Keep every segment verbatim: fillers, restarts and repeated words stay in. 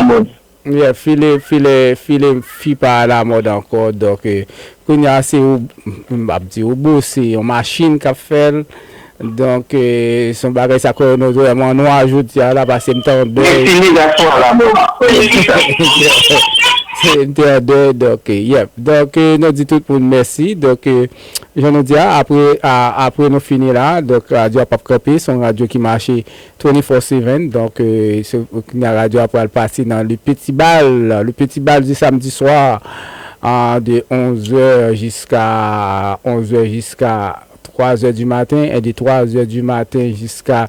mòd. Yeah, file, file, file fi pa alamòd ankò. Donk, eh, kounye a se ou, m ap di ou bo, se yon machin k ap fè l. Donk, eh, se yon bagay sa kòrèk nou vrèman nwa jodi a la, paske m tande. Men file gason alamòd. Se m te an dèyè, donk, eh, yep. Donk, eh, nou di tout moun mèsi. Donk, eh, jan nou di a, apre, a, apre nou fini la, donk, radyo a p ap kanpe, se yon radyo ki mache twenty-four seven. Donk, eh, se, kounye a radyo a pral pase nan Le Petit Bal, Le Petit Bal du samedi soir, ah, de onze heures jusqu'à onze heures jusqu'à trois heures du matin, et de trois heures du matin jusqu'à,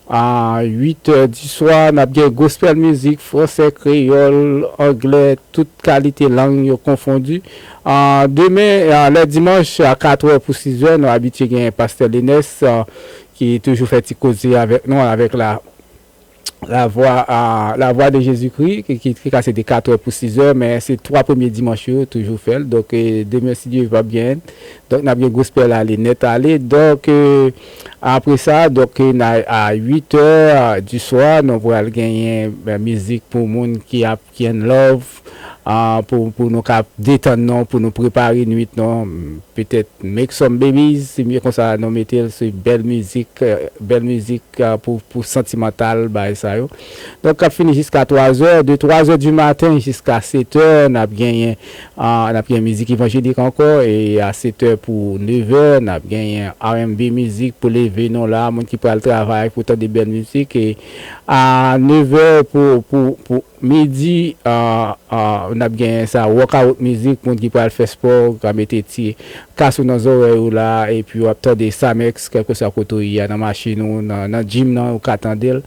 ah, huit heures du soir, n ap gen gospel music, fransè, kreyòl, anglè, tout kalite lang yo konfondi. Ah, demen, ah, lè dimanch, a kat è pou sis è, nou abitye gen Pastè Lenès, ah, ki toujou fè ti koze avèk nou, avèk la, la voix, ah, la voix de Jésus-Christ, ki, ki, ki ka se de kat è pou sis è, men se twa premye dimanch yo, toujou fè l. Donk, eh, demen, si Dye vle, p ap gen. Donk, n ap gen gospel ale, nèt ale. Donk, eh, apre sa, donk, eh, na, a huit è du soir, nou pral genyen, ben, mizik pou moun ki ap, ki in love, ah, pou, pou nou ka detann nou, pou nou prepare nwit nou. Petèt Make Some Babies, se mye konsa nou mete l, se bèl mizik, eh, bèl mizik, eh, pou, pou santimantal, bagay sa yo. Donk, k ap fini jiska twa zè, de twa zè di maten jiska sèt è, n ap genyen, ah, n ap genyen mizik evanjelik ankò, e a sèt è pou nèf è, n ap genyen R and B mizik pou leve nou la, moun ki pral travay pou tande bèl mizik, e a nèf è pou, pou, pou midi, ah, ah, n ap genyen sa, workout mizik, moun ki pral fè spò, ka mete ti kas ou nan zòrèy ou la, epi w ap tande Samex, kèlkeswa kote w ye a, nan machin ou, nan, nan gym nan, ou ka tande l.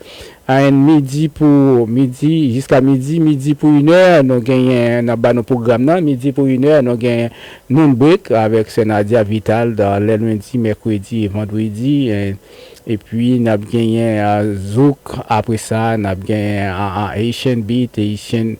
And midi pou midi, jiska midi, midi pou inè, nou genyen, n ap ba nou pwogram nan, midi pou inè, nou genyen Noon Break avèk Sè Nadia Vital, dan lè lendi, mèkredi e vandredi, and epi n ap genyen, ah, zouk, apre sa, n ap genyen, ah, ah, Haitian beat, Haitian,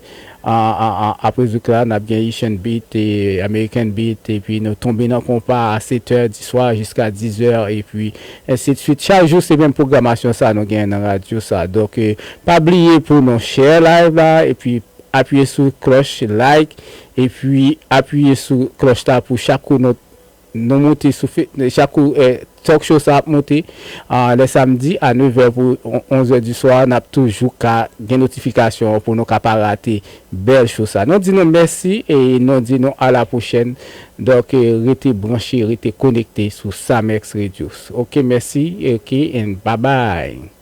ah, ah, ah, apre zouk la, n ap gen Haitian beat, e American beat, epi nou tonbe nan konpa a sèt è di swa jiska diz è, epi ensidswit. Chak jou, se menm pwogramasyon sa nou genyen nan radyo sa. Donk, eh, pa bliye pou nou share live la, epi apiye sou klòch, like, epi apiye sou klòch la pou chak kou nou nou monte sou fe-, chak kou, eh, talk show sa ap monte, ah, lè samdi a nèf è pou on-, onz è di swa, n ap toujou ka gen notifikasyon an pou nou ka pa rate bèl show sa. Nou di nou mèsi e nou di nou a la pwochèn. Donk, eh, rete branche, rete konekte sou Samex Radio. Ok, mèsi, ok, and bye bye.